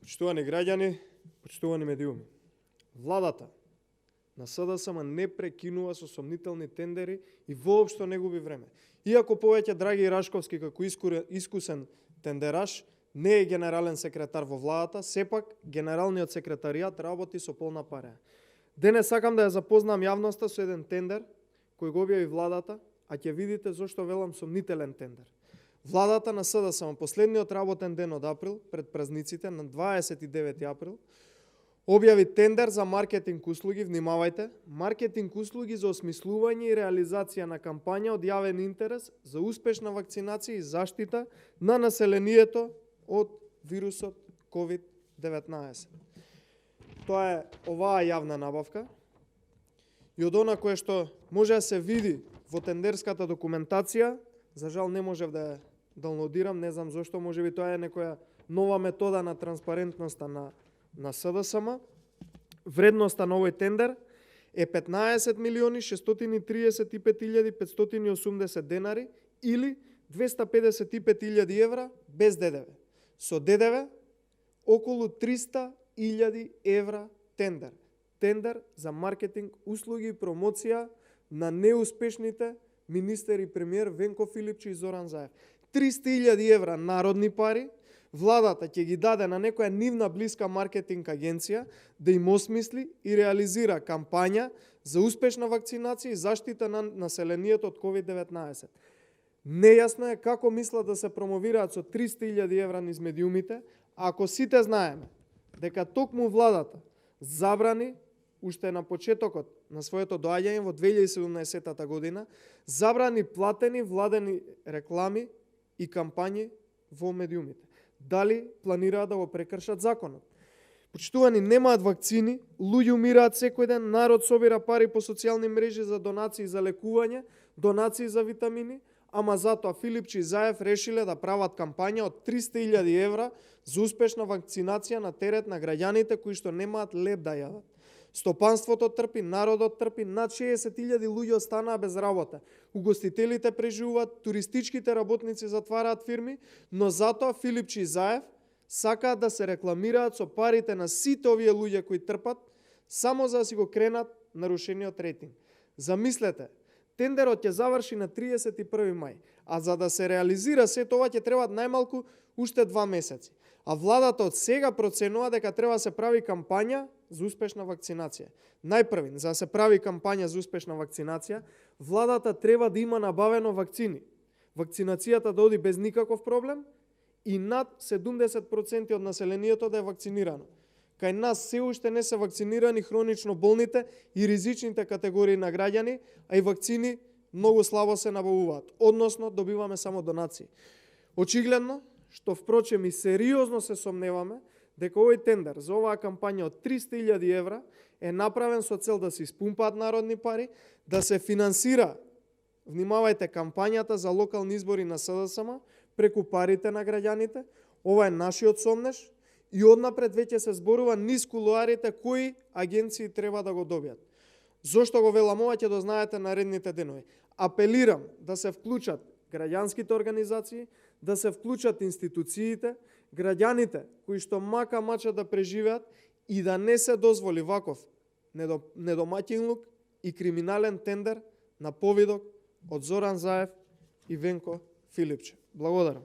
Почитувани граѓани, почитувани медиуми. Владата на СДСМ не прекинува со сомнителни тендери и воопшто не губи време. Иако повеќе Драги Рашковски како искусен тендераш не е генерален секретар во владата, сепак генералниот секретаријат работи со полна пара. Денес сакам да ја запознам јавноста со еден тендер кој го објави владата, а ќе видите зошто велам сомнителен тендер. Владата на СДСМ последниот работен ден од април, пред празниците, на 29 април, објави тендер за маркетинг услуги, внимавајте, маркетинг услуги за осмислување и реализација на кампања од јавен интерес за успешна вакцинација и заштита на населението од вирусот COVID-19. Тоа е оваа јавна набавка и од она кое што може да се види во тендерската документација, за жал не можев да ја даунлодирам, не знам зошто, можеби тоа е некоја нова метода на транспарентноста на СДСМ. Вредноста на овој тендер е 15.635.580 денари или 255.000 евра без ДДВ. Со ДДВ околу 300.000 евра тендер. Тендер за маркетинг, услуги и промоција на неуспешните министер и премиер Венко Филипчи и Зоран Заев. 300.000 евра народни пари, владата ќе ги даде на некоја нивна блиска маркетинг агенција да им осмисли и реализира кампања за успешна вакцинација и заштита на населението од COVID-19. Нејасно е како мислат да се промовираат со 300.000 евра низ медиумите, ако сите знаеме дека токму владата забрани уште на почетокот на своето доаѓање во 2017 година, забрани платени владени реклами и кампањи во медиумите. Дали планираат да го прекршат законот? Почитувани, немаат вакцини, луѓе умираат секој ден, народ собира пари по социјални мрежи за донации за лекување, донации за витамини, ама затоа Филипчи и Заев решиле да прават кампања од 300.000 евра за успешна вакцинација на терет на граѓаните кои што немаат леп да јадат. Стопанството трпи, народот трпи, над 60.000 луѓе останаа без работа. Угостителите преживуваат, туристичките работници затвараат фирми, но затоа Филипчи и Заев сакаат да се рекламираат со парите на сите овие луѓе кои трпат, само за да си го кренат нарушениот рейтинг. Замислете, тендерот ќе заврши на 31 мај, а за да се реализира се тоа ќе требаат најмалку уште 2 месеци. А владата од сега проценува дека треба да се прави кампања за успешна вакцинација. Најпрвин, за да се прави кампања за успешна вакцинација, владата треба да има набавено вакцини. Вакцинацијата да оди без никаков проблем и над 70% од населението да е вакцинирано. Кај нас се уште не се вакцинирани хронично болните и ризичните категории на граѓани, а и вакцини многу слабо се набавуваат, односно добиваме само донации. Очигледно, што впрочем и сериозно се сомневаме, дека овој тендер за оваа кампања од 300.000 евра е направен со цел да се испумпаат народни пари, да се финансира, внимавајте, кампањата за локални избори на СДСМ преку парите на граѓаните. Ова е нашиот сомнеж и однапред веќе се зборува низ кулуарите кои агенции треба да го добијат. Зошто го велам ова, ќе дознаете наредните денови. Апелирам да се вклучат граѓанските организации, да се вклучат институциите, граѓаните кои што мака мача да преживеат и да не се дозволи ваков недомаќинлук и криминален тендер на повидок од Зоран Заев и Венко Филипче. Благодарам.